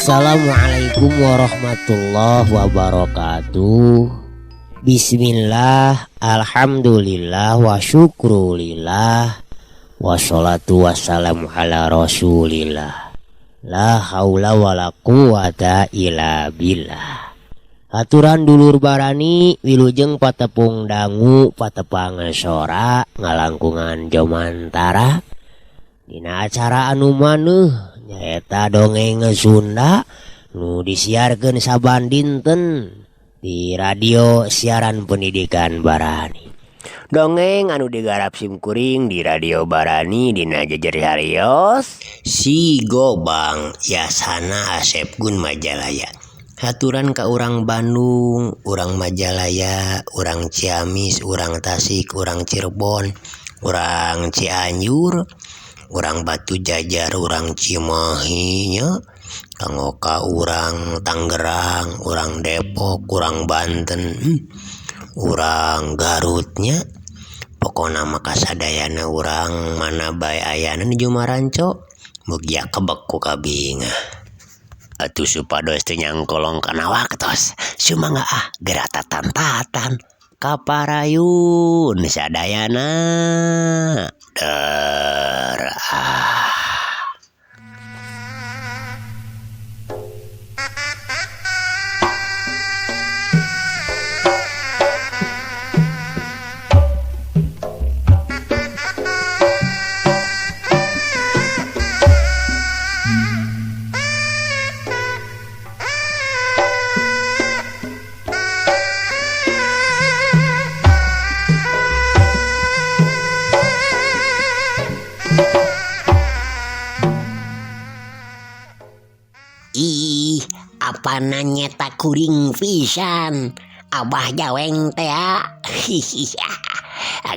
Assalamualaikum warahmatullahi wabarakatuh. Bismillah, alhamdulillah, wa syukrulillah, wassalatu wassalamu ala rasulillah. La haula wala quwata illa billah. Aturan dulur barani wilujeng patepung dangu patepang sora ngalangkungan jomantara. Dina acara anu maneuh nyaeta dongeng Sunda nu disiarkeun saban dinten di radio siaran pendidikan Barani. Dongeng anu digarap simkuring di radio Barani dina jejer harios Si Gobang Yasana Asep Gun Majalaya. Haturan ka urang Bandung, urang Majalaya, urang Ciamis, urang Tasik, urang Cirebon, urang Cianjur, urang Batu Jajar, urang Cimahi nya, kanggo ka urang Tangerang, urang Depok, urang Banten, urang Garutnya. Pokona mah kasadayana urang mana bae ayana nu Jumaranco, mugia kebek ku kabingah. Atuh supados teu nyangkolong kana waktos, sumangga ah geura tatantatan kaparayun sadayana. Der ah. Ih, apa nanya tak kuring pisan Abah Jaweng teh.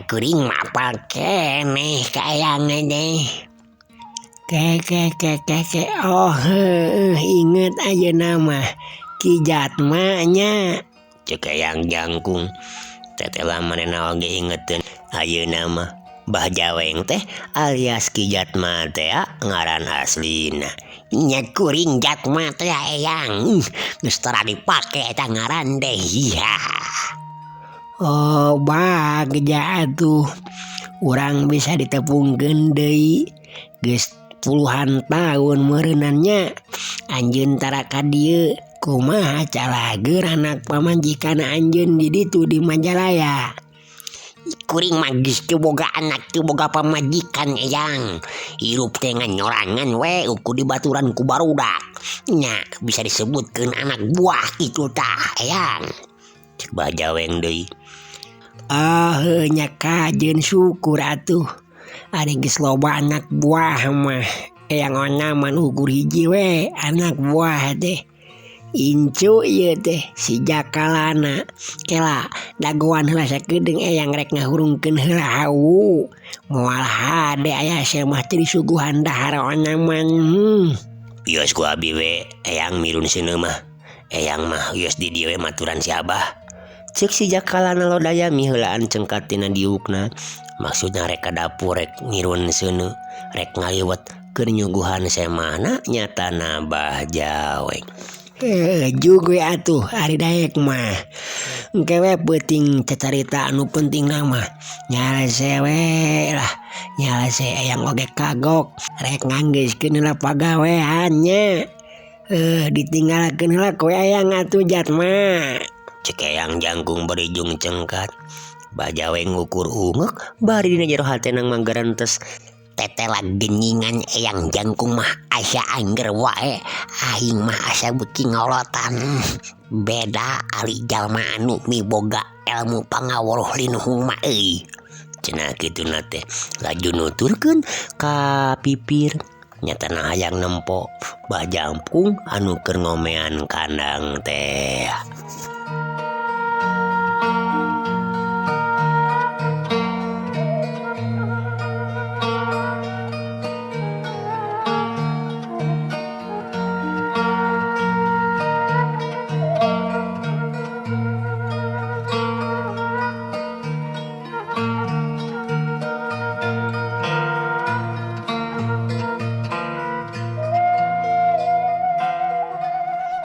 Kuring mapal keneh kayang deh. Ke ke ke ke ke oh heuh, inget ayeuna mah Ki Jatma nya. Cek Eyang Jangkung teteh manehna oge ingeteun ayeuna mah Bah Jaweng teh alias Ki Jatma teh ngaran aslina. Nya kuring Jatma teh Eyang, geus tara dipake eta ngaran deh. Iya. Oh bagja atuh urang bisa ditepungkeun deui geus puluhan tahun meureunannya anjeun tara ka dieu kumaha calageur anak pamajikan anjeun di ditu di Majalaya. Kuring mah geus teu boga anak teu boga pamajikan Eyang. Hirup teh ngan nyorangan we ukur dibaturan ku barudak. Nya bisa disebutkeun anak buah kitu tah Eyang. Cek Bah Jaweng deui. Ah heuh nya kajeun syukur atuh. Ari geus loba anak buah mah Eyang onaman ukur hiji we anak buah teh. Incu ieu teh si Jakalana kela dagoan heula sakedeung Eyang rek ngahurungkeun heula hawu. Moal hade aya mah teu disuguhan dahar onaman. Wios ku abi we Eyang mirun seuneu mah. Eyang mah wios di dieu we maturan si Abah. Cek si Jakalana lodaya miheulaan cengkat tina diukna. Maksudna rek ka dapur rek ngirun seuneu, rek ngaliwet keur nyuguhan semahna nyatana Bah Jaweng. Juga atuh ari daek mah. Engke we peuting cacarita anu penting mah. Nyalese we lah, nyalese Eyang oge kagok rek nganggeuskeun heula pagawean nya. Ditinggalkeun heula ku Eyang atuh Jatma. Cek Eyang Jangkung bari jung cengkat. Bah Jaweng ngukur ungek bari dina jero hatena manggarentes. Tetela geningan Eyang Jangkung mah asa angger wae, aing mah asa beuki ngolotan. Beda ari jalma anu miboga ilmu pangaworoh linuhung mah euy. Cenah kituna teh laju nuturkeun ka pipir. Nyatana hayang nempo Bah Jangkung anu keur ngomean kandang teh.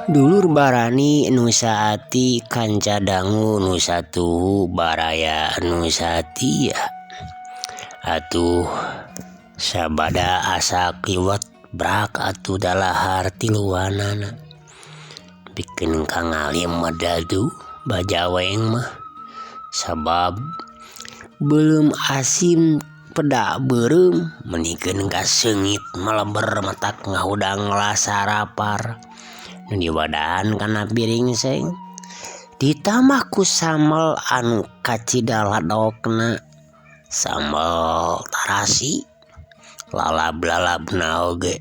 Dulur barani nu saati kanca dangu nu satuhu baraya nu satia. Atuh sabada asa kiwet brak atuh dalahar tiluanana. Pikeun ka ngalim medadu bajaweng mah sabab beuleum asin peda beureum menikeun ka seungit maleber matak ngahudang lasarapar. Nu diwadahan kana piring seng ditambah ku sambel anu kacida ladokna sambel tarasi lalab-lalabna oge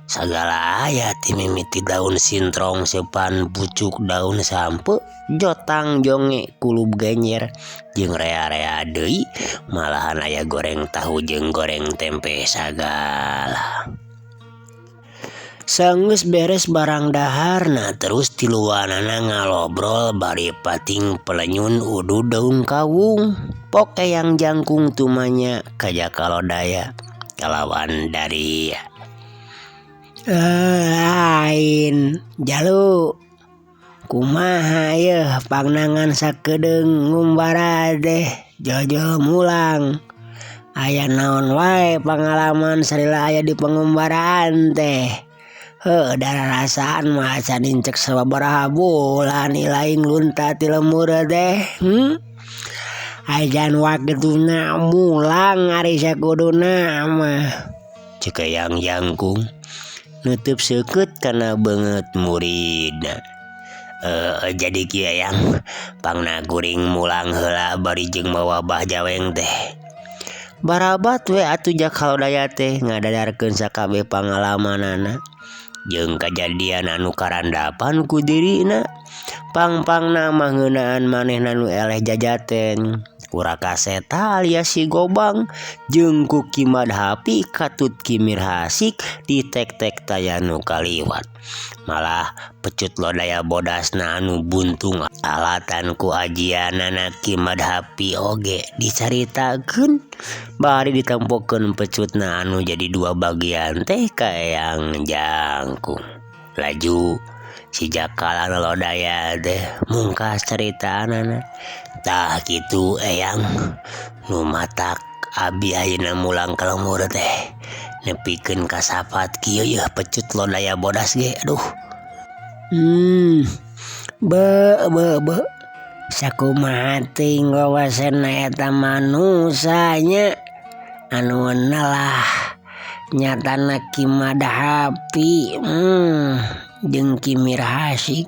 sagala aya ti mimiti daun sintrong seupan pucuk daun sampe jotang jonge kulub genjer jeung rea-rea deui malahan aya goreng tahu jeung goreng tempe sagala. Sanggeus beres barang daharna terus tiluanana ngalobrol bari pating pelenyun udu daun kawung. Pok Eyang Jangkung tumanya ka Jakalodaya kalawan dari Lain jalu kumaha yeuh pangnangan sakedeung ngumbara teh jol-jol mulang. Aya naon wae pangalaman salila aya di pangumbaraan teh. Heuh dararasaan mah acan incek sababaraha bulan ilaing lunta ti lembur teh. Ajan waktuna mulang ari sakuduna mah. Ceuk Eyang Jangkung nutup seukeut kana beungeut muridna. Jadi kieu Eyang pangna kuring mulang heula bari jeung mawa Bah Jaweng teh. Barabat we atuh Jakalodaya teh ngadadarkeun sakabeh pangalamanana jeung kajadian anu karandapan ku dirina. Pang-pangna mah ngeunaan manehna nu eleh jajaten ku Rakaseta alias si Gobang jeung ku Ki Madhapi katut Ki Mirhasik ditek-tek taya nu kaliwat. Malah pecut lodaya bodasna anu buntung alatan ku ajianana Ki Madhapi oge dicaritakeun bari ditempokeun pecutna anu jadi dua bagian teh ka Eyang Jangkung. Laju si Jakalana Lodaya teh mungkas caritaanana. Tah kitu Eyang nu matak abi ayeuna mulang ka lembur teh nepikeun ka sapat kieu yeuh pecut lodaya bodas ge aduh. Be be be sakumaha teuing wawasanna eta manusa nya anu nelah nyatana Ki Madhapi jeung Ki Mirhasik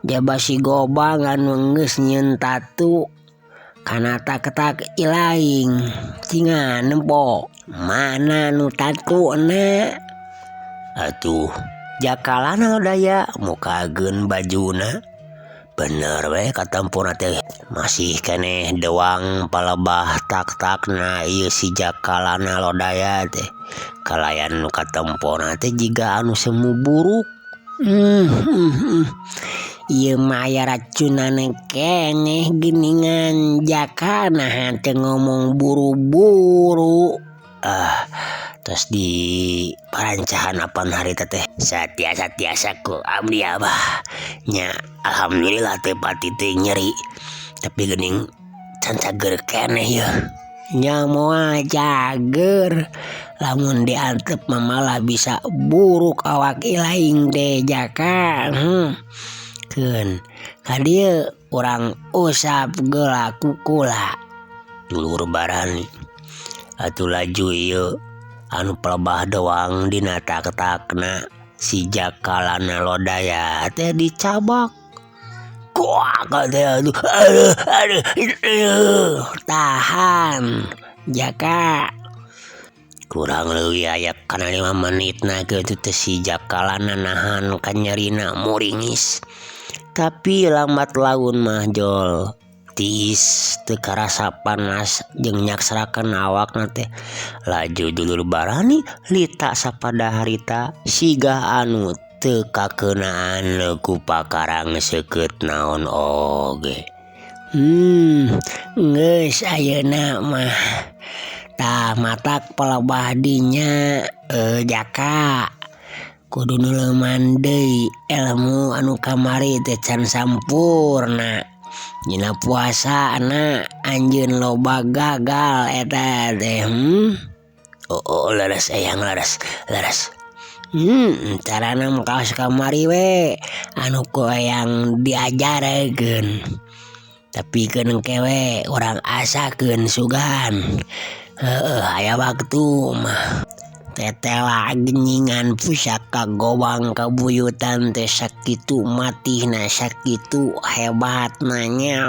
jaba si Gobang anu geus nyieun tatu kana tak-tak ilaing cingan nempo mana nu tatuna. Atuh Jakalana Lodaya mukageun bajuna bener we katempona teh masih keneh dewang palebah tak-takna ieu si Jakalana Lodaya teh kalayan nu katempona teh jiga anu semu buruk. Ieu mah aya racunana keneh geuningan Jaka naha teu ngomong buru-buru. Tos di parancahan apan harita teh satiasa-tiasa ku abdi abah nya alhamdulillah teh pati teh nyeri tapi geuning can cager keneh yeuh. Nya moal cager lamun diantep mah malah bisa buruk awak ilaing teh Jaka. Keun ka dieu urang usap geula ku kula. Dulur barani atuh laju ieu Anu pelebah doang dina tak-takna si Jakalana Lodaya teh dicabak. Kuak teh aduh aduh aduh, aduh. Tahan Jaka. Kurang leuwih aya kana 5 menitna kitu teh si Jakalana nahan kanyerina muringis. Tapi lambat laun mah jol tiis teu karasa panas jeung nyaksrakeun awakna teh. Laju dulur barani lita sapada harita siga anu teu kakeunaan ku pakarang seukeut naon oge. Geus ayeuna mah tah matak pelebah dinya Jaka kudu nuleuman deui ilmu anu kamari teh can sampurna. Dina puasa na anjeun loba gagal eta teh. Oh, leres eyang leres leres. Carana mah kawas kamari we anu ku eyang diajarekeun. Tapi keun engke we urang asakeun sugan. Heueuh aya waktu mah. Tetela geningan pusaka gobang kabuyutan teh sakitu matihna sakitu hebatna nya.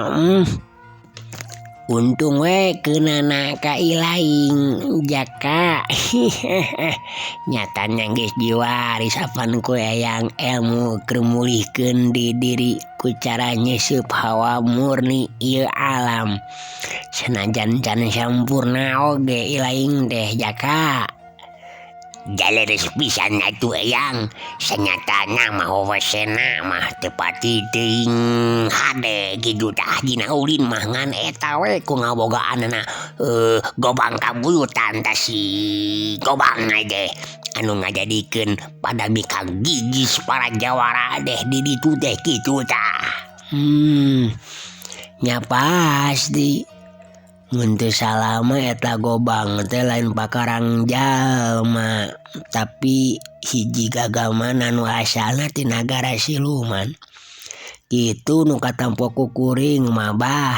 Untung we keunana ka ilaing Jaka. Nyatana geus diwaris apan ku eyang ilmu keur mulihkeun di diri ku cara nyeuseub hawa murni ieu alam. Sanajan can sampurna oge ilaing teh Jaka. Jaleres pisan atuh eyang, sanyatana mah wewesena mah teu pati teuing hade kitu tah dina ulin mah ngan eta we ku ngabogaanana gobang kabuyutan tah si gobang teh anu ngajadikeun pada mikagigis para jawara teh di ditu teh kitu tah. Nya pasti. Mun teu salah mah eta gobang teh lain pakarang jalma, tapi hiji gagaman anu asalna ti nagara siluman. Kitu nu katampo ku kuring mah bah.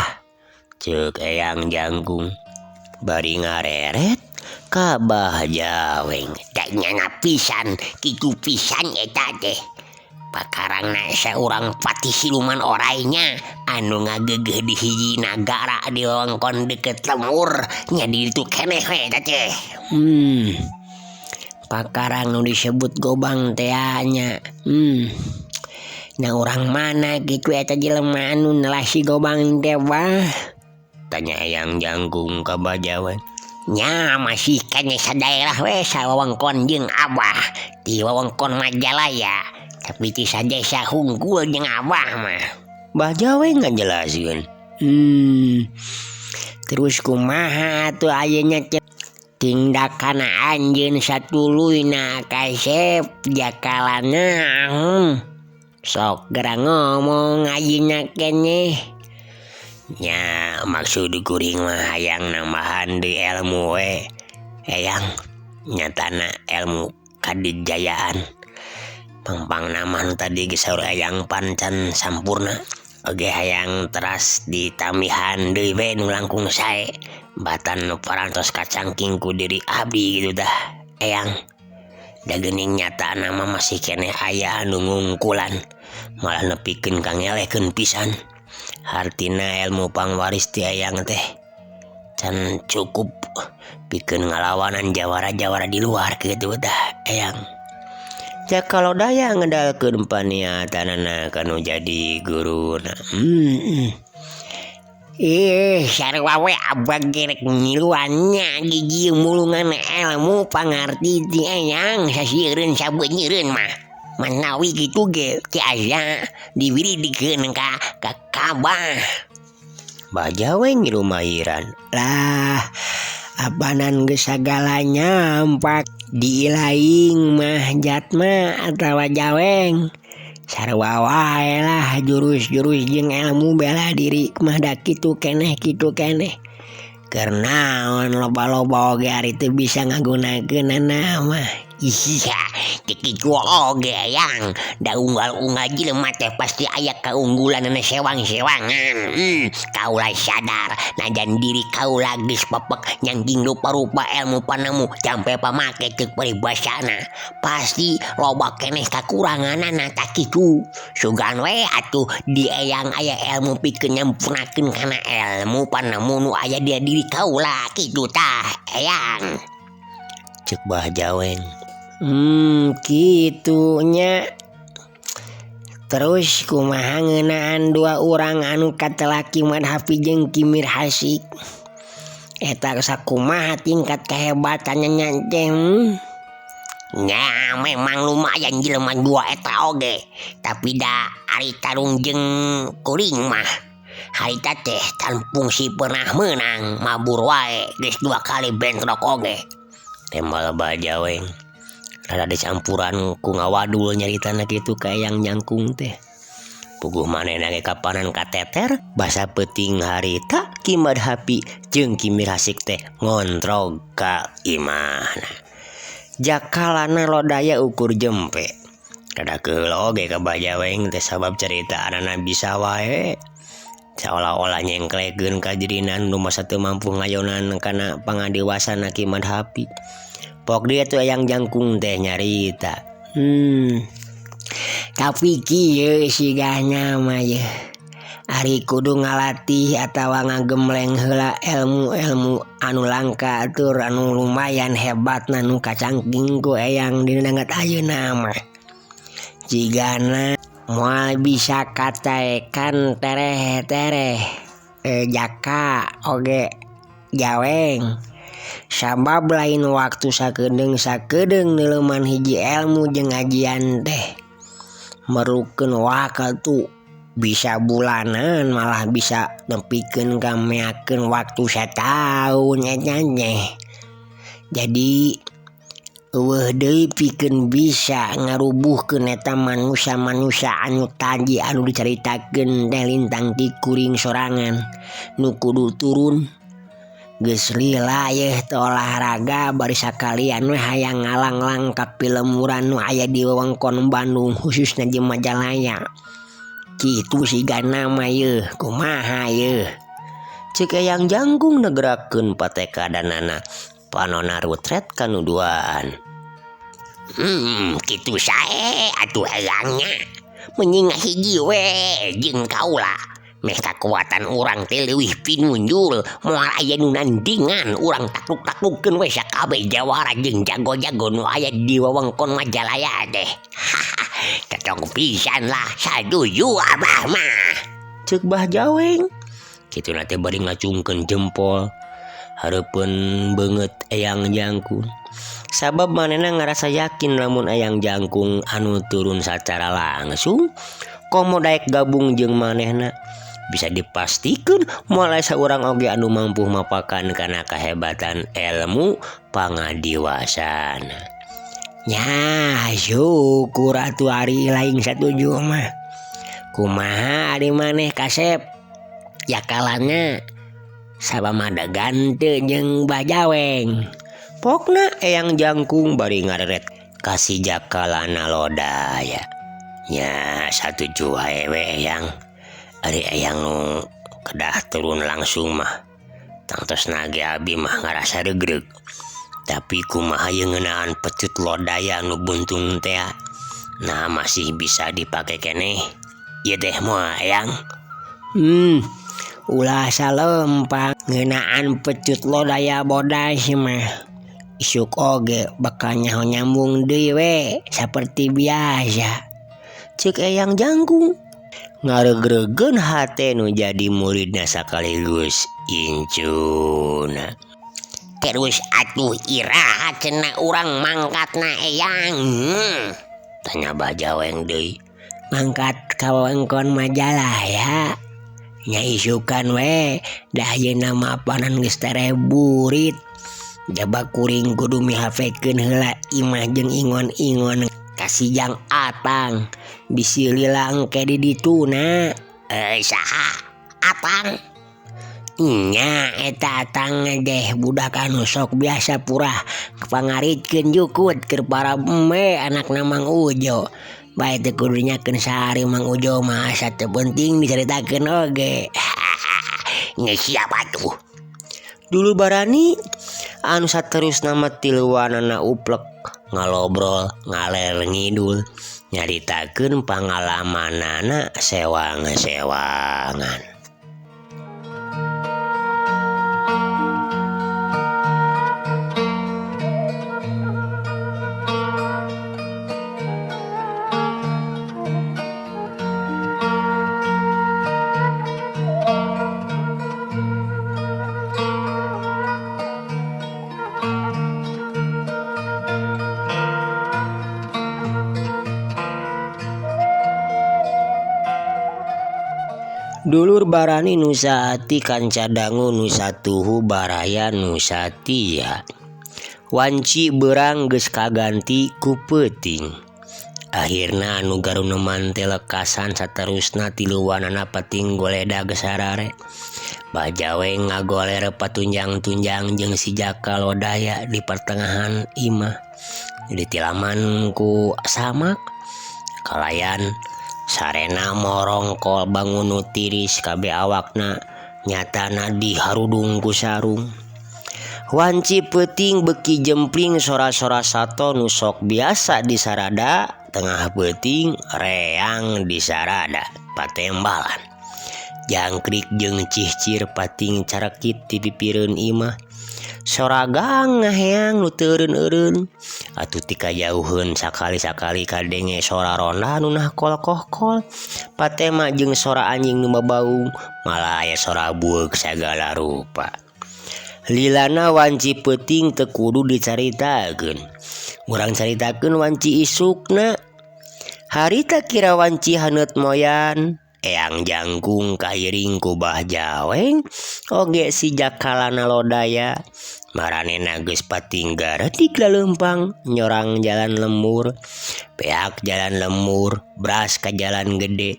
Ceuk eyang jangkung bari ngareret ka Bah Jaweng. Da nyana pisan kitu pisan eta teh. Pakarangna saurang patih siluman orainya anu ngagegeuh di hiji nagara di wewengkon deukeut lemur nya di ditu keneh we eta teh. Pakarang nu disebut gobang teh nya. Nah urang mana kitu eta jelema anu nelasi gobang teh bah? Tanya eyang jangkung ka Bah Jaweng. Nya masih keneh sadaerah we sawewengkon jeung Abah di wewengkon Majalaya. Tapi ti sadesa hungkul jeung Abah mah. Bah Jaweng ngajelaskeun. Terus kumaha atuh ayeuna teh tindakan anjeun satuluyna kasep Jakalana. Sok geura ngomong ayeuna keneh. Nya maksud kuring mah hayang nambahan deui ilmu we. Eyang nyatana ilmu kadijayaan. Pangpang nama nu tadi geus saur eyang pancan sampurna. Oge hayang teras ditamihan deui we nu langkung sae. Batan nu parantos kacangking ku diri abdi kitu tah eyang. Da geuning nyatana mah masih keneh aya anu ngungkulan. Malah nepikeun ka ngelehkeun pisan. Hartina ilmu pangwaris ti eyang teh can cukup pikeun ngalawanan jawara-jawara di luar kitu tah eyang. Jaka Lodaya ngedalkeun paniatanana kanu jadi guruna. Ih, sarua we abang gerek ngiluannya gigi mulungan ilmu pangarti ti eyang sasiereun sabeunyereun mah. Manawi kitu ge ti aya diwiridikeun ka Kabah. Bah Jaweng ngilumahiran. Lah, abanan geus sagalanya ampak diilaing mah jatma atawa jaweng. Sarua wae lah jurus-jurus jeung ilmu bela diri mah da kitu keneh kitu keneh. Keur naon loba-loba oge ari teu bisa ngagunakeunana mah. Iya, kitu oge Eyang, da unggal-unggal jelema teh pasti aya kaunggulanana sewang-sewangan. Kaula sadar najan diri kaula geus pepek nyangking rupa-rupa ilmu panemu jampe pamake ceuk paribasana. Pasti loba keneh kakuranganana tah kitu. Sugan we atuh di Eyang aya ilmu pikeun nyampurnakeun kana ilmu panemu nu aya di diri kaula kitu tah Eyang. Ceuk Bah Jaweng. Kitu nya. Terus kumaha ngeunaan dua urang anu katelah Ki Madhapi jeung Ki Mirhasik. Eta sakumaha tingkat kehebatannya nya teh? Nya memang lumayan jelema dua eta oge, tapi da ari tarung jeung kuring mah harita teh can pungsi pernah meunang, mabur wae geus dua kali bentrok oge. Tembal Bah Jaweng. Rada dicampuran ku ngawadul nyaritana kitu ka Eyang Jangkung teh. Puguh manehna ge kapanan kateter basa peuting harita Ki Madhapi jeung Ki Mirhasik teh ngontrog ka imahna. Jakalana Lodaya ukur jempe. Rada keheul oge ka Bah Jaweng teh sabab caritaanana bisa wae. Saolah-olah nyengklekeun ka dirina nu masa teu mampu ngayonan kana pangadiwasana Ki Madhapi. Pok dia tuh Eyang Jangkung teh nyarita. Tapi kieu sigana mah ye. Ari kudu ngalatih atawa ngagemleng heula ilmu-ilmu anu langka tur anu lumayan hebatna nu kacangking ku Eyang dina danget ayeuna mah. Jigana moal bisa kataekan tereh-tereh jaka oge Jaweng. Sabab lain waktu sakedeung-sakedeung neuleman hiji ilmu jeung ajian teh merlukeun waktu bisa bulanan malah bisa nepikeun ka meakeun waktu sataun eta teh. Jadi eueuh deui pikeun bisa ngarubuhkeun eta manusia-manusia anu tadi anu dicaritakeun teh lintang ti kuring sorangan nu kudu turun. Geus lila yeuh teu olahraga bari sakalian we hayang ngalanglang ka pilemuran nu aya di wewengkon Bandung khususna di Majalaya. Kitu sigana mah yeuh kumaha yeuh. Ceuk Eyang Jangkung negerakeun patekadanana panona rutret ka nu duaan. Kitu sae atuh Eyangnya. Mending hiji we jeung kaula. Meh kakuatan urang teh leuwih pinunjul, moal aya nu nandingan, urang takluk-taklukkeun we sakabeh jawara jeung jago-jago nu aya di wewengkon Majalaya teh. Cocok pisan lah, saduju abah mah. Ceuk Bah Jaweng. Kituna teh bari ngacungkeun jempol hareupeun beungeut Eyang Jangkung. Sabab manehna ngarasa yakin lamun Eyang Jangkung anu turun sacara langsung komo daek gabung jeung manehna. Bisa dipastikan moal aya saurang oge anu mampu mapakan kana kahebatan ilmu pangadiwasana. Nya syukur atuh ari lain satuju mah. Kumaha ari maneh kasep? Jakalana sabamadegan teu jeung Bah Jaweng. Pokna Eyang Jangkung bari ngareret ka si Jakalana Lodaya. Nya satuju wae we Eyang. Ari Eyang nu kedah turun langsung mah tangtosna ge abi mah ngarasa regreg. Tapi kumaha ieu ngeunaan pecut Lodaya nu buntung teh? Nah masih bisa dipake keneh. Ieu teh moal Eyang. Ulah salempang ngeunaan pecut Lodaya bodas mah. Isuk oge bakal nyaho nyambung deui we saperti biasa. Ceuk Eyang Jangkung. Ngaregregeun hate nu jadi muridna sakaligus incuna. Terus atuh iraha cenah urang mangkatna Eyang? Tanya Bah Jaweng deui. Mangkat ka wewengkon Majalaya. Nya isukan we dah ayeuna mah panan geus tereh burit. Jaba kuring kudu mihafekeun heula imah jeung ingon-ingon ka si Jang Atang. Bisi lila engke di dituna. Saha? Atang? Nya eta atang deh budak anu sok biasa purah pangaritkeun jukut keur para eme anakna Mang Ujo. Bae teu kudu dinyakeun sehari Mang Ujo mah asa teu penting dicaritakeun oge. Geus siap atuh. Dulu barani anu saterusna mah tiluanana uplek ngalobrol ngaler ngidul nyaritakeun pangalamanana sewang-sewangan. Dulur barani nu saati kanca dangu nu satuhu baraya nu satia. Wanci beurang geus kaganti ku peuting. Akhirna anu garuneman teh lekasan saterusna tiluanana pating goledag sarare. Bajaweng ngagoler patunjang-tunjang jeung si Jaka Lodaya di pertengahan imah. Ditilaman ku samak kalayan sarena morongkol bangun nu tiris kabeh awakna nyatana diharudung ku sarung. Wanci peuting beuki jempling sora-sora sato nu sok biasa disarada tengah peuting reang disarada patembalan. Jangkrik jeung cihcir pating carekit ti pipireun imah. Soragang ngaheang nu teu eureun-eureun atuh ti kajauheun sakali-sakali kadenge sora ronda nu nahkol-kohkol patema jeung sora anjing nu babaung malah aya sora bueuk sagala rupa. Lilana wanci peuting teu kudu dicaritakeun. Urang caritakeun wanci isukna. Harita kira wanci haneut moyan. Eyang jangkung kairing ku Bah Jaweng oge si Jakalana Lodaya. Maranena geus patinggar di laleumpang nyorang jalan lemur. Beak jalan lemur, bras ka jalan gede.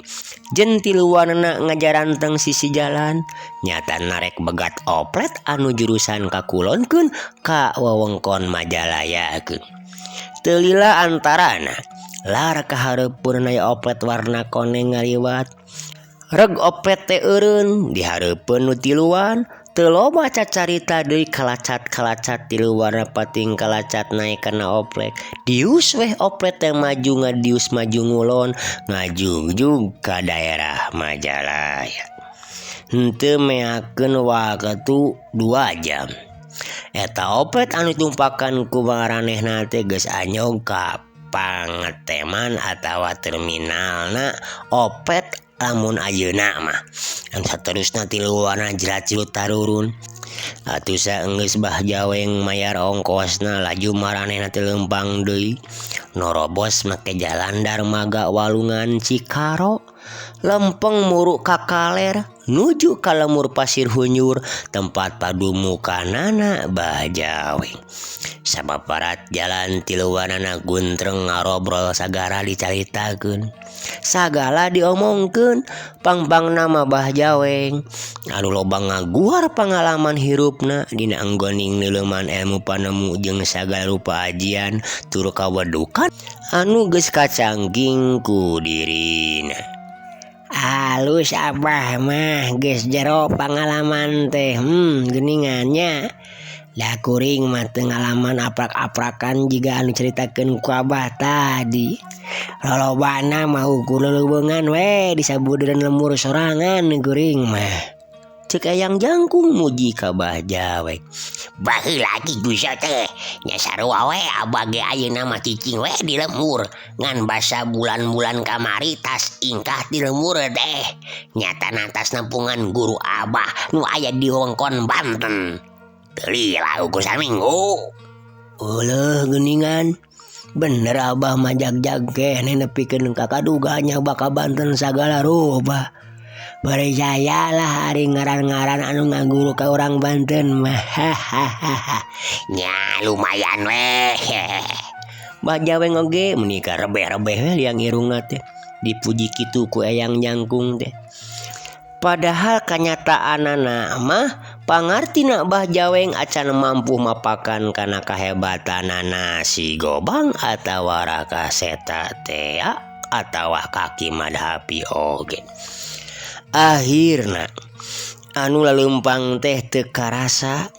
Jen tiluanana ngajaranteng sisi jalan. Nyata narek begat oplet anu jurusan ka kulonkeun ka wewengkon Majalaya keun. Teu lila antarana lar ka hareupeun aya oplet warna koneng ngaliwat. Reg oplet teh eureun di hareupeun nu tiluan. Teu loba cacarita deui kalacat-kalacat tiluanna pating kalacat naek kana oplek. Dius weh oplet teh maju ngadius maju ngulon ngajugjug ka daerah Majalaya. Henteu meakeun waktu 2 jam. Eta oplet anu tumpakan ku maranehna teh geus anyog ka pangeteman atawa terminalna opet lamun ayeuna mah. Anu saterusna tiluanna jerat-jerut tarurun. Atuh saenggeus Bah Jaweng mayar ongkosna laju maranehna teh leumpang deui. Norobos make jalan Darmaga Walungan Cikaro. Lempeng muruk ka kaler nuju ka lemur Pasir Hunyur tempat padumukanana Bah Jaweng. Sabaparat jalan tiluanana guntreng ngarobrol sagala dicaritakeun. Sagala diomongkeun pangpangna mah Bah Jaweng. Anu loba ngaguar pangalaman hirupna dina anggoning neuleuman ilmu panemu jeung sagala rupa ajian tur kawedukan anu geus kacangking ku dirina. Halus abah mah geus jero pangalaman teh geuningannya. Da kuring mah teu ngalaman aprak-aprakan jiga anu caritakeun ku abah tadi. Lolobana mah ukur leuleungan we disabudeun lemur sorangan kuring mah. Cek Eyang Jangkung muji ka Bah Jaweng. Baheula kitu teh nya sarua we abah ge ayeuna mah cicing we di lemur ngan basa bulan-bulan kamari tas ingkah di lemur teh. Nyatana tas nempungan guru abah nu aya di wewengkon Banten. Teu lila ukur saminggu. Euleuh geuningan. Bener abah mah jag-jag keneh nepikeun ka kaduganya bakal Banten sagala rupa. Percayalah ari ngaran-ngaran anu ngaguru ka urang Banten mah. Hahaha. Nya lumayan weh. Bah Jaweng oge meuni ka rebeh-rebeh we liang irungna teh. Dipuji kitu ku Eyang Jangkung teh. Padahal kanyataanana mah pangartina Bah Jaweng acan mampu mapakan kana kahebatanana si Gobang atawa Raka Seta tea atawa kaki Madhapi oge. Akhirna anu laleumpang teh teu karasa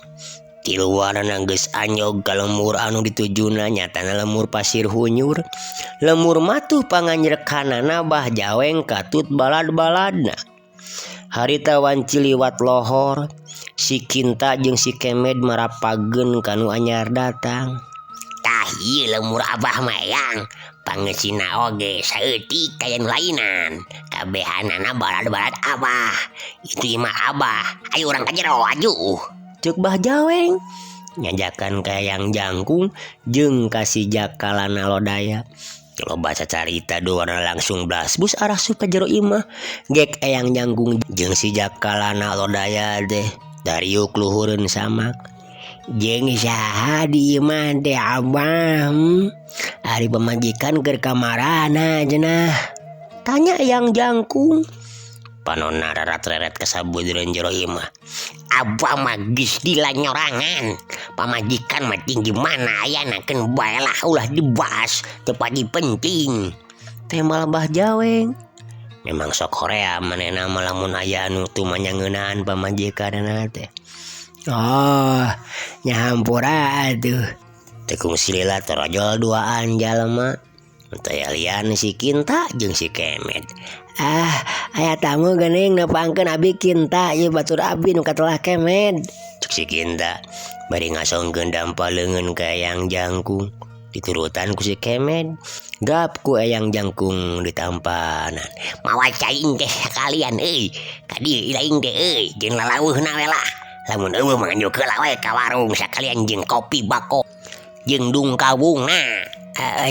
tiluanana geus anyog ka lembur anu ditujuna nyatana lembur pasir hunyur. Lembur matuh panganjrekanana Bah Jaweng katut balad-baladna. Harita wanci liwat lohor si Kinta jeung si Kemed marapageun ka nu anyar datang. Tah ieu lembur Abah mah Eyang, pangeusina oge saeutik kaya nu lainan. Kabehanana balad-balad Abah. Itu imah Abah, ayo urang ka jero aju. Ceuk Bah Jaweng nyajakan ka Eyang Jangkung jeung ka si Jakalana Lodaya. Loba cacarita duana langsung blasbus arasup ka jero imah. Gek Eyang Jangkung jeung si Jakalana Lodaya teh dariuk luhureun samak. Jeung saha di imah teh Abah? Ari pamajikan keur kamarana cenah? Tanya Eyang Jangkung. Panonna rarat-reret kasabujureun jero imah. Abah mah geus dilanyorangan. Pamajikan mah tinggi mana ayana keun bae lah ulah dibahas teu padi penting. Tembal Bah Jaweng. Memang sok horea manehna mah lamun aya anu tumanya ngeunaan pamajikanna teh. Oh, nya hampura atuh. Teu kungsi lila torojol duaan jalma. Teu lian si Kinta jeung si Kemed. Ah, aya tamu geuning nepangkeun abi Kinta ieu batur abi nu katelah Kemed. Cek si Kinta bari ngasongkeun dampa leungeun ka Eyang Jangkung. Diturutan ku si Kemed. Gap ku Eyang Jangkung ditampanan. Mawa cai teh sakalian euy. Ka dieu ilaing teh euy jeung lalauhna we lah. Lamun eueuh mah nganjuk heula we ka warung sakalian jeung kopi bako jeung dungkawungna.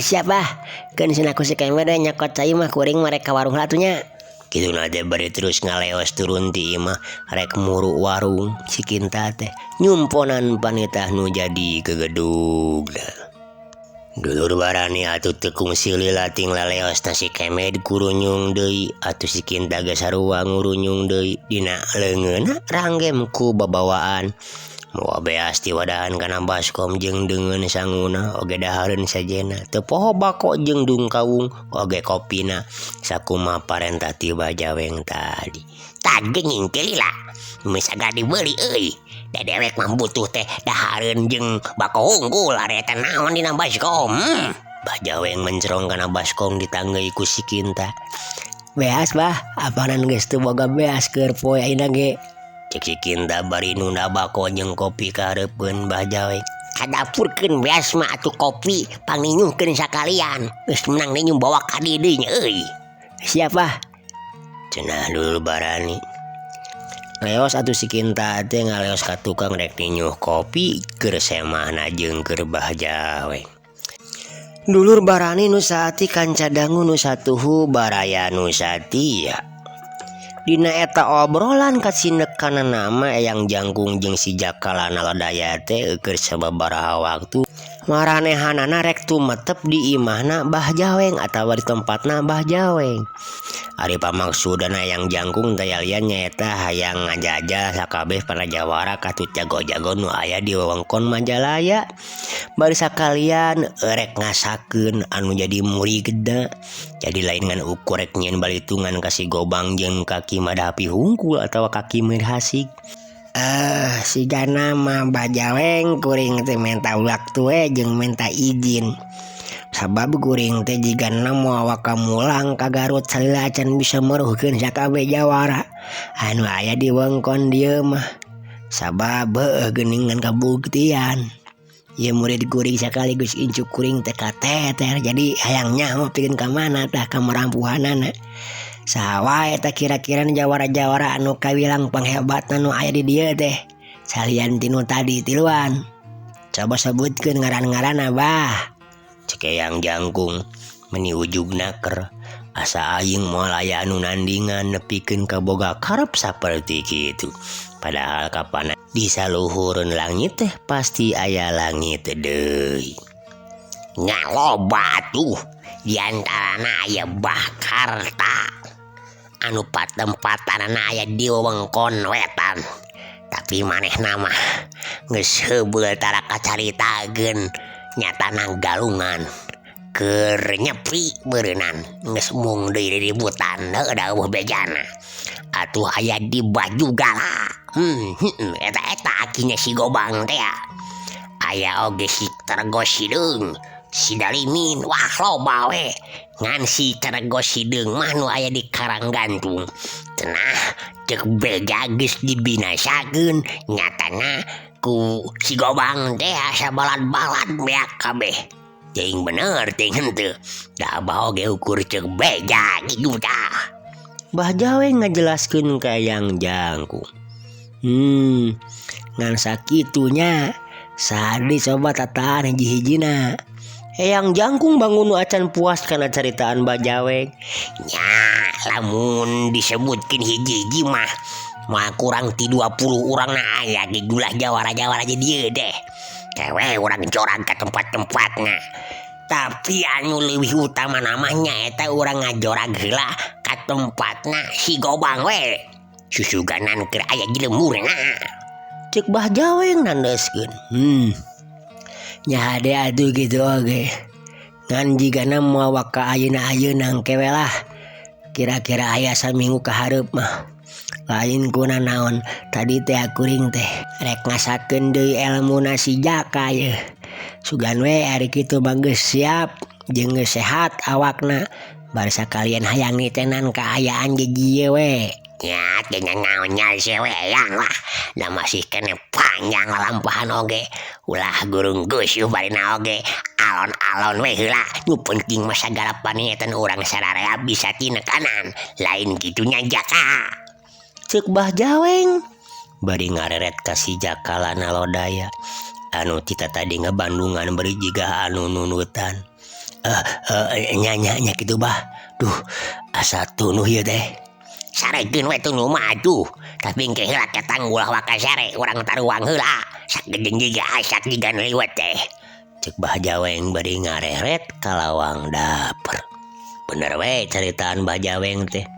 Siap bah, keun cenah ku si Kemed nyokot cai mah kuring mah rek ka warung heula atuh nya. Kituna teh bari terus ngaleos turun ti imah rek muru warung si Kinta teh nyumponan panitah nu jadi gegedugna. Dulur barani atuh teu kungsi lila ting laleos na si Kemed kurunyung deui atuh si Kinta geus sarua ngurunyung deui dina leungeunna ranggem ku babawaan. Moal beas ti wadahan kana baskom jeung deungeun sanguna oge dahareun sajena teu poho bako jeung dungkawung oge kopina sakumaha parentah ti Bah Jaweng tadi. Tah geuning teh lila geus sagala dibeuli euy. Da dewek mah butuh teh dahareun jeung bako unggul ari eta naon dina baskom. Bah Jaweng mencerong kana baskom ditanggeuy ku si Kinta. Beas bah, apanan geus teu boga beas keur poe ayeuna ge. Cek si Kinta bari nunda bako jeung kopi ka hareupeun Bah Jaweng. Kadapurkeun beas mah atuh kopi panginyuhkeun sakalian. Geus menang ninyu bawa ka dieu deui nya euy. Siap bah. Cenah dulur barani. Leos atuh si Kinta teh ngaleos ka tukang rek ninyuh kopi keur semahna jeung keur Bah Jaweng. Dulur barani nu saati kanca dangu nu satuhu baraya nu satia. Dina eta obrolan kasinekana nama Eyang Jangkung jeung si Jakalana Lodaya teh keur sababaraha waktu maranehanana rek tumetep di imahna Bah Jaweng atawa di tempatna Bah Jaweng. Ari pamaksudana Eyang Jangkung teh lian nyaeta hayang ngajajah sakabeh para jawara katut jago-jago nu aya di wewengkon Majalaya. Bari sakalian rek ngasakeun anu jadi muridna. Jadi lain ngan ukur rek nyieun balitungan ka si Gobang jeung ka Ki Madhapi hungkul atawa ka Ki Mirhasik. Sigana mah Bah Jaweng kuring teh menta waktu we jeung menta izin. Sabab kuring teh jigana moal waka mulang ka Garut salila acan bisa meruhkeun sakabeh jawara anu aya di wewengkon dieu mah. Sabab heueuh geuningan kabuktian. Ieu murid kuring sakaligus incu kuring teh kateter jadi hayang nyaho pikeun ka mana tah ka marampuhanana. Saha wae tah kira-kira jawara-jawara anu kawilang panghebatna nu aya di dieu teh salian ti nu tadi tiluan. Coba sebutkeun ngaran-ngaranna bah. Cek Eyang Jangkung meni ujug naker asa aing moal aya anu nandingan nepikeun ka boga karep saperti kitu. Padahal kapan di saluhureun langit teh pasti aya langit deui. Nya loba atuh diantarana aya Bah Karta. Anu patempatanana aya di wewengkon wetan. Tapi manehna mah geus heubeul tara kacaritakeun nyatana galungan keur nyepi beureunan geus mung deui riributan heueuh da eueuh bejana. Atuh aya di Bajugala. Eta eta akina si Gobang teh. Aya oge si Tergo Sideung, si Dalimin, wah loba we. Ngan si Tergo Sideung mah nu aya di Karanggantung. Cenah ceuk beja geus dibinasakeun nyatana ku si Gobang teh asa balad-balad beak kabeh. Teuing bener teuing henteu. Da abah oge ukur ceuk beja kitu tah. Bah Jaweng ngajelaskeun ka Eyang Jangkung. Ngan sakitunya sadi coba tataan hiji-hijina. Eyang Jangkung bangun nu acan puas kana caritaan Bah Jaweng. Nya lamun disebutkeun hiji-hiji mah moal kurang ti 20 urangna aya ge julah jawara-jawara di dieu deh. Kewe urang corang ka tempat-tempatna. Tapi anu leuwih utama namanya eta urang ngajorag heula ka tempatna si Gobang we. Susuganan keur aya di lemurna. Ceuk Bah Jaweng nandeskeun. Nya hade atuh kitu oge. Ngan jigana moal waka ayeuna-ayeuna engke we lah. Kira-kira aya saminggu ka hareup mah. Lain kuna naon tadi teh kuring teh rek ngasakeun deui elmuna si Jaka yeuh. Sugan we ari kitu mah geus siap jeung geus sehat awakna. Bari sakalian hayang nitenan kaayaan jieu we. Nya teh naon nya we eyang lah. Da masih keneh panjang lalampahan oge. Ulah gurung geusyuh barina oge. Alon-alon we heula. Nu penting mah sagala paniatan urang sararea bisa tinekanan. Lain kitu nya Jaka. Ceuk Bah Jaweng bari ngareret ka si Jaka lana lodaya anu cita tadi ngebandungan bari jiga anu nunutan. Nya nya nya kitu bah. Duh asa tunuh ieu teh. Sarekeun we tunuh mah atuh. Tapi engke heula ketang ulah waka sare urang taruang heula. Sakedeung jiga asak jiga nu liwet teh. Ceuk Bah Jaweng bari ngareret ka lawang dapur. Bener we caritaan Bah Jaweng teh.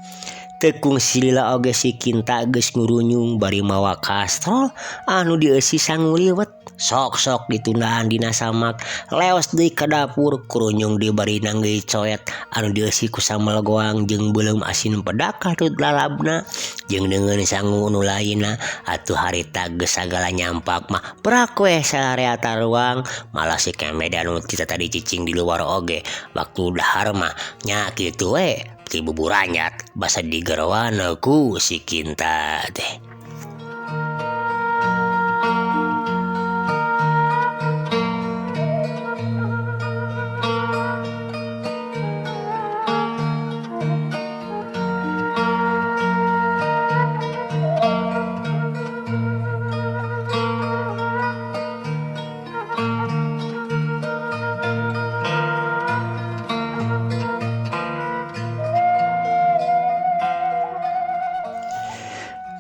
Teu kungsi lila oge si Kinta geus ngurunyung bari mawa kastrol anu dieusi sangu liwet. Sok-sok ditundaan dina samak leos deui ka dapur kurunyung deui bari nanggeuy coet anu dieusi ku sambel goang jeung beuleum asin pedak katut lalabna jeung deungeun sangu nu lainna. Atuh harita geus sagala nyampak mah prak we sararea taruang. Malah si Kemed anu tita tadi cicing di luar oge waktu dahar mah nya kitu we ti buburanyat basa digeroan ku si Kinta teh.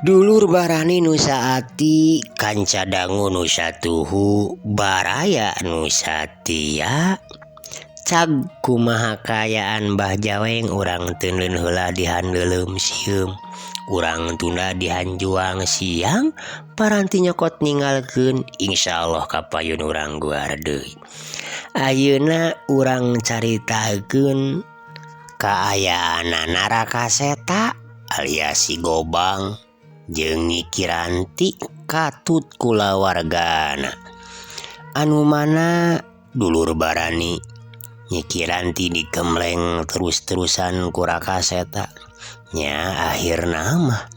Dulur barani nu saati, kanca dangu nu satuhu, baraya nu satia. Cag kumaha kaayaan Bah Jaweng urang teuneun heula dihandeuleum sieum. Urang tunda dihanjuang siang, paranti nyokot ninggalkeun, insyaallah kapayun urang guar deui. Ayeuna urang caritakeun kaayaanana Rakaseta alias si Gobang jeung Nyi Kiranti katut kulawargana. Anu mana dulur barani Nyi Kiranti digembleng terus-terusan ku Rakaseta. Nya akhirna mah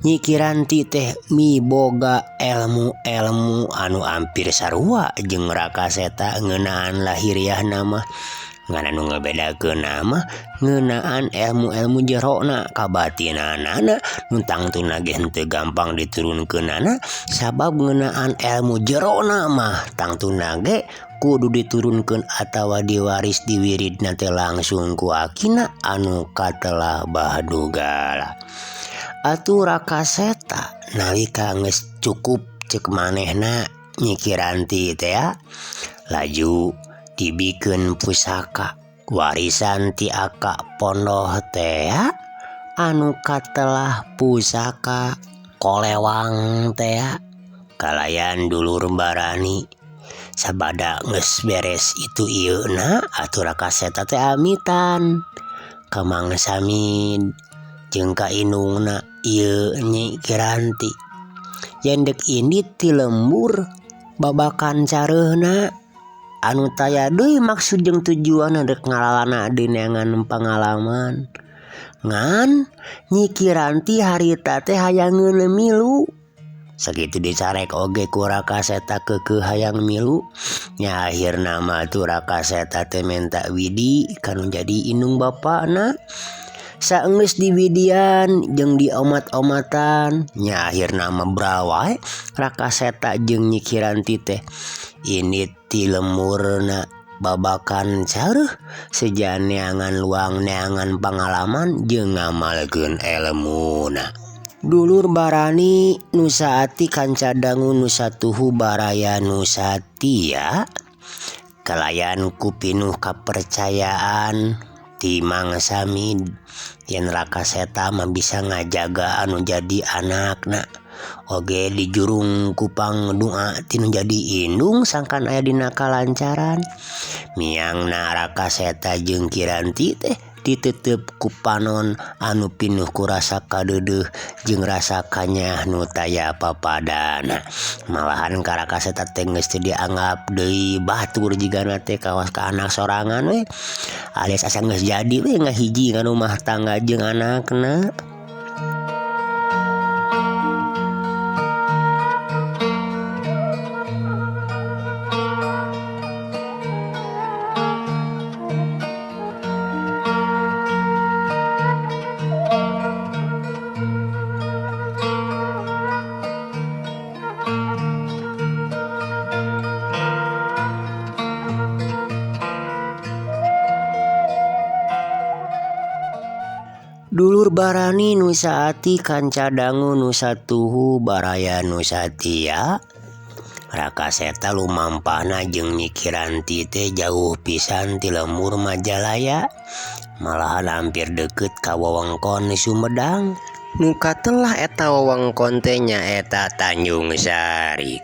Nyi Kiranti teh miboga elmu-elmu anu hampir sarua jeung Rakaseta ngeunaan lahiriahna mah. Ngan anu ngabedakeun mah ngeunaan elmu-elmu jerona kabatinanana nu tangtuna ge henteu gampang diturunkeunana sabab ngeunaan elmu jerona mah tangtuna ge kudu diturunkeun atawa diwaris diwiridna teh langsung ku akina anu katelah Bahdugala. Atuh Rakaseta nalika geus cukup ceuk manehna Nyi Kiranti teh laju dibikeun pusaka warisan ti akak pondoh teh anu katelah pusaka kolewang tea kalayan dulur barani sabada geus beres itu ieuna atuh Raka Seta teh amitan ka Mang Samid jeung ka indungna ieu Nyi Kiranti yen deuk indit ti lembur babakan careuhna anu taya deui maksud jeung tujuanna deuk ngalalana deui neangan pangalaman ngan Nyi Kiranti harita teh hayangeun milu sakitu dicarek oge ku Raka Seta keukeuh hayang milu nya akhirna mah atuh Raka Seta teh menta widi ka nu jadi indung bapana saenggeus diwidian jeung diomat-omatan nya akhirna mah bral wae Raka Seta jeung Nyi Kiranti teh indit ti lemburna babakan careuh seja neangan luang neangan pangalaman jeung ngamalkeun elmuna. Dulur barani nu saati kanca dangu nu satuhu baraya nu satia kalayan ku pinuh kapercayaan ti Mang Samid yen Raka Seta mah bisa ngajaga anu jadi anakna oge dijurung ku pangdoa ti nu jadi indung sangkan aya dina kalancaran miangna Raka Seta jeung Kiranti teh ditetep ku panon anu pinuh ku rasa kadeudeuh jeung rasa kanyah nu taya papadana malahan ka Raka Seta teh geus teu dianggap deui batur jigana teh kawas ka anak sorangan we alias asa geus jadi we ngahiji ngarumah tangga jeung anakna. Dulur barani nu saati kanca dangu nu satuhu baraya nu satia Raka Seta lumampahna jeung Nyi Kiranti teh jauh pisan ti lembur Majalaya malahan hampir deukeut ka wewengkon Sumedang nu katelah eta wewengkon teh nyaeta Tanjung Sari.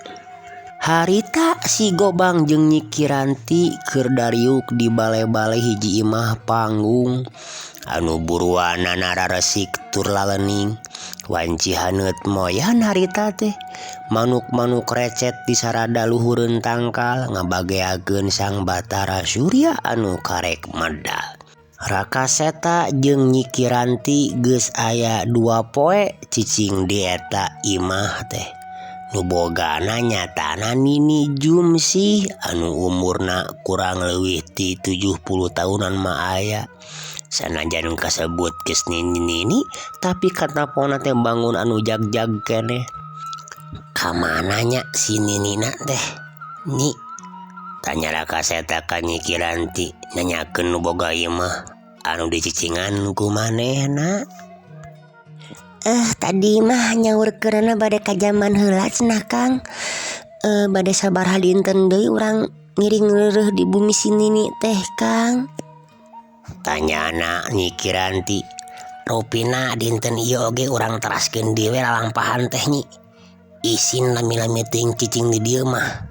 Harita si Gobang jeung Nyi Kiranti keur dariuk di bale-bale hiji imah panggung anu buruanana raresik tur lalening wanci haneut moyan harita teh manuk-manuk recet di sarada luhureun tangkal ngabageakeun sang Batara Surya anu karek medal. Raka Seta jeung Nyi Kiranti geus aya 2 poe cicing di eta imah teh nu bogana nyatana Nini Jumsih anu umurna kurang leuwih ti 70 tahunan mah aya. Sanajan kasebut geus nini-nini tapi katapona teh bangun anu jag-jag keneh. Ka mana nya si ninina teh? Nyi tanya Raka Seta ka Nyi Kiranti nanyakeun nu boga imah anu dicicingan ku manehna. Tadi mah nyaurkeunana bade ka jaman heula cenah Kang. Bade sabaraha dinten deui urang ngiring reureuh di bumi si nini teh Kang. Tanyana Nyi Kiranti rupina dinten ieu oge urang teraskeun deui we lalampahan teh Nyi. Isin lami-lami teuing cicing di dieu mah.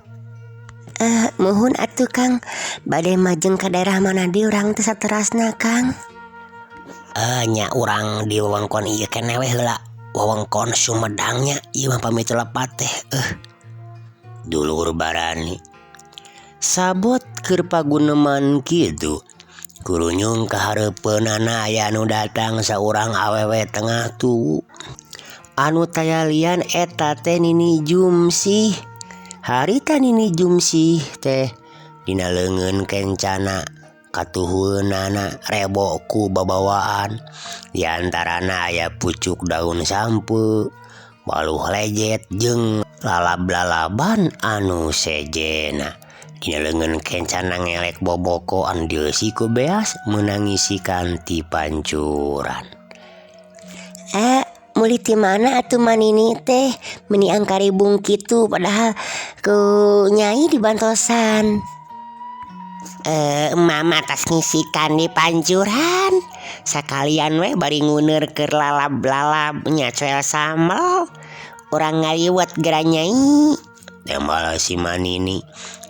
Muhun atuh Kang, bade majeng ka daerah mana deui urang teh saterasna Kang? Nya urang di wewengkon ieu keneh we heula. Wewengkon Sumedang nya ieu mah pamit lepat teh. Dulur barani sabot keur paguneman kitu. Kurunyung kahareupeunana aya anu datang saurang awewe tengah tuwu. Anu taya lian eta teh Nini Jumsih. Harita Nini Jumsih teh dina leungeun kencana katuhueunana rebo ku babawaan. Di antarana aya pucuk daun sampeu, waluh lejet jeung lalab-lalaban anu sejena. Dina leungeun kencana ngelek boboko anu dieusi ku beas meunang ngisikan ti pancuran. Meuli ti mana atuh manini teh meuni angkaribung kitu padahal ku nyai dibantosan. Mama tas ngisikan di pancuran. Sakalian we bari nguneur keur lalab-lalab nyacoel sambel. Urang ngaliwet geura Nyai. Tembal si Manini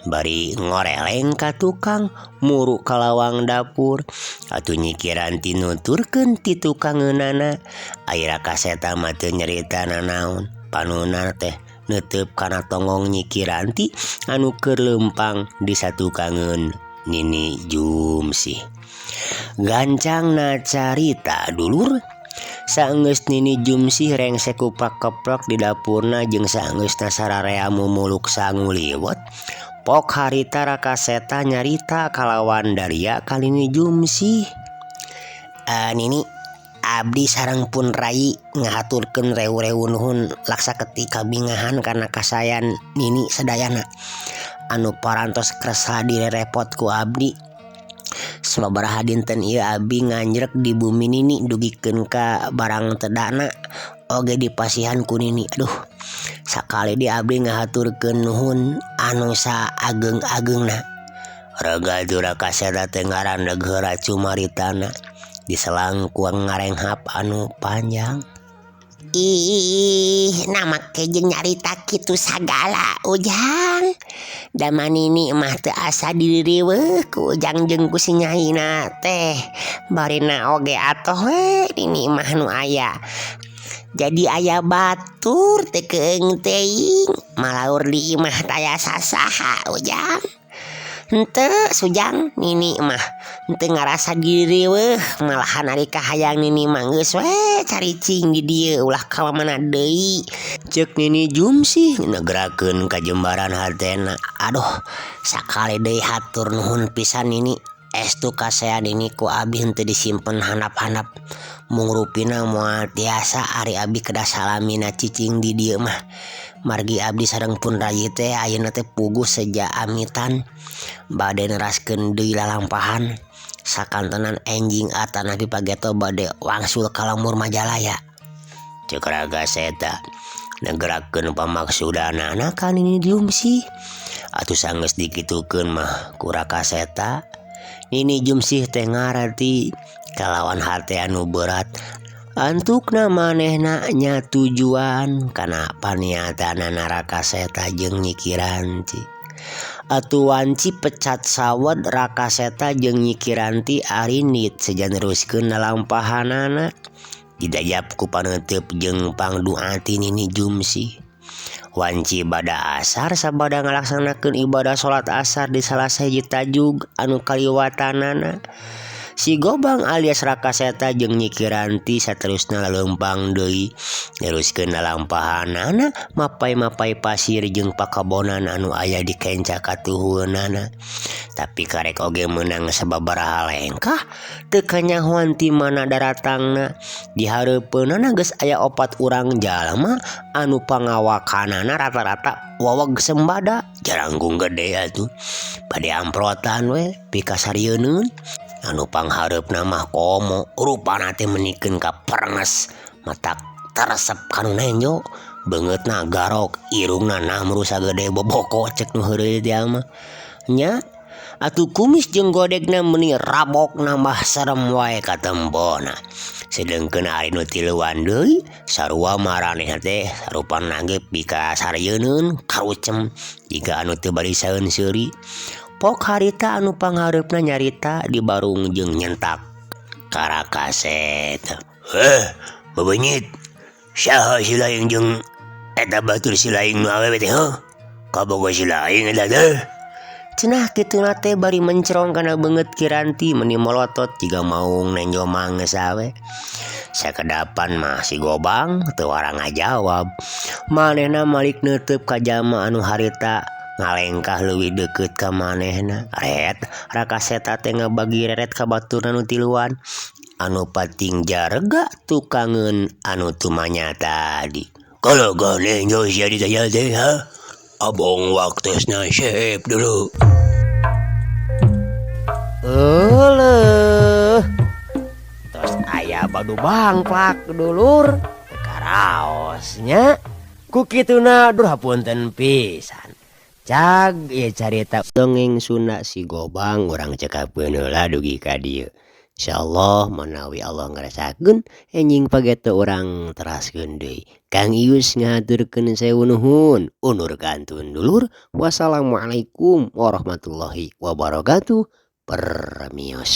bari ngoreleng ka tukang muru ka lawang dapur. Atuh Nyi Kiranti nuturkeun ti tukangeunana. Ari Raka Seta mah teu nyarita nanaon. Panuna teh neuteup kana tonggong Nyi Kiranti anu keur leumpang di satukangeun Nini Jumsih. Gancangna carita dulur. Saenggeus Nini Jumsih rengse kupak keplok di dapurna jeung saenggeusna sararea mumuluk sangu liwet, pok harita Raka Seta nyarita kalawan daria ka Nini Jumsih. Nini, abdi sareng pun rai ngahaturkeun reu-reu nuhun laksa ketik kabingahan kana kasayan Nini sadayana anu parantos kersa direrepot ku abdi. Sababaraha dinten ieu abdi nganjrek di bumi Nini dugikeun ka barang tedana oge dipasihan ku Nini. Aduh, sakali di abdi ngahaturkeun nuhun anu saageng-agengna. Rega Raka Seta teh ngarandeg heula cumaritana diselang ku ngarenghap anu panjang. Ih, nah make jeung nyarita kitu sagala Ujang. Da Manini mah teu asa diririweuh ku Ujang jeung ku si Nyaina teh. Barina oge atoh we Nini mah nu aya. Jadi aya batur teu keung teuing, malaur di imah taya sasaha Ujang. Henteu Sujang, Nini mah henteu ngarasa diririweuh, malahan ari kahayang Nini mah geus we caricing di dieu ulah ka mamana deui. Ceuk Nini Jumsih negerakeun kajembaran hatena. Aduh, sakali deui hatur nuhun pisan Nini. Estu kasean Nini ku abdi henteu disimpen handap-handap. Mung rupina moal tiasa ari abdi kedah salamina cicing di dieu mah. Margi abdi sareng pun rayi teh ayeuna teh puguh seja amitan bade neraskeun deui lalampahan. Sakantenan enjing atanapi pageto bade wangsul ka lembur Majalaya. Ceuk Raka Seta negerakeun pamaksudanana ka Nini Jumsih. Atuh sanggeus dikitukeun mah ku Raka Seta. Nini Jumsih teh ngarti kalawan hate anu berat. Antukna manehna nya tujuan kana paniatanana Raka Seta jeung Nyi Kiranti. Atuh wanci pecat sawed Raka Seta jeung Nyi Kiranti arindit seja neruskeun lalampahanana. Didajap ku paneuteub jeung pangdua ti Nini Jumsih. Wanci bada asar sabada ngalaksanakeun ibadah salat asar di salah sahiji tajug anu kaliwatanana. Si Gobang alias Raka Seta jeung Nyi Kiranti saterusna laleumpang deui neruskeun lalampahanana mapai-mapai pasir jeung pakabonan anu aya di kenca katuhueunana. Tapi karek oge meunang sababaraha lengkah teu kanyahoan ti mana daratangna. Di hareupeunana geus aya opat urang jalma anu pangawakanana rata-rata waweg sembada jarangkung gede atuh. Bade amprotan we pikasarieunun. Anu panghareupna mah komo rupana teh menikeun ka perenges matak teresep kanu nenjo beungeutna garok irungna namru sagede boboko cek nu heureuy teh mah nya. Atuh kumis jeung godegna meuni rabok nambah serem wae katembona. Sedengkeun ari nu tiluan deui sarua maranehna teh sarupana ge pikasarieunun karucem jiga anu teu barisaeun seuri. Pok harita anu panghareupna nyarita di barung jeung nyentak ka Raka Seta. Bebenyit saha si laing jeung eta batur si laing nu awewe teh heuh? Kabogo si laing eta teh. Cenah kituna teh bari mencrong kana beungeut Kiranti meuni molotot jiga maung nenjo mangeus awe. Sakedapan mah si Gobang teu wara ngajawab. Manehna malik neuteub ka jalma anu harita ngalengkah leuwih deukeut ka manehna. Ret Raka Seta teh ngabagi reret ka baturna nu tiluan anu pating jarega tukangeun anu tumanya tadi. Kalau ganeng sia ditanya teh ha? Abong waktosna sep dulu. Euleuh. Tos aya badu bangplak dulur. Teu karaosnya. Ku kituna duh hapunten pisan. Cag ieu carita dongeng Sunda si Gobang urang cekapkeun heula dugi ka dieu. Insyaallah manawi Allah ngarasakeun enjing pageto urang teraskeun deui. Kang Ius ngahaturkeun sewu nuhun, undur kantun dulur. Wassalamualaikum warahmatullahi wabarakatuh. Permios.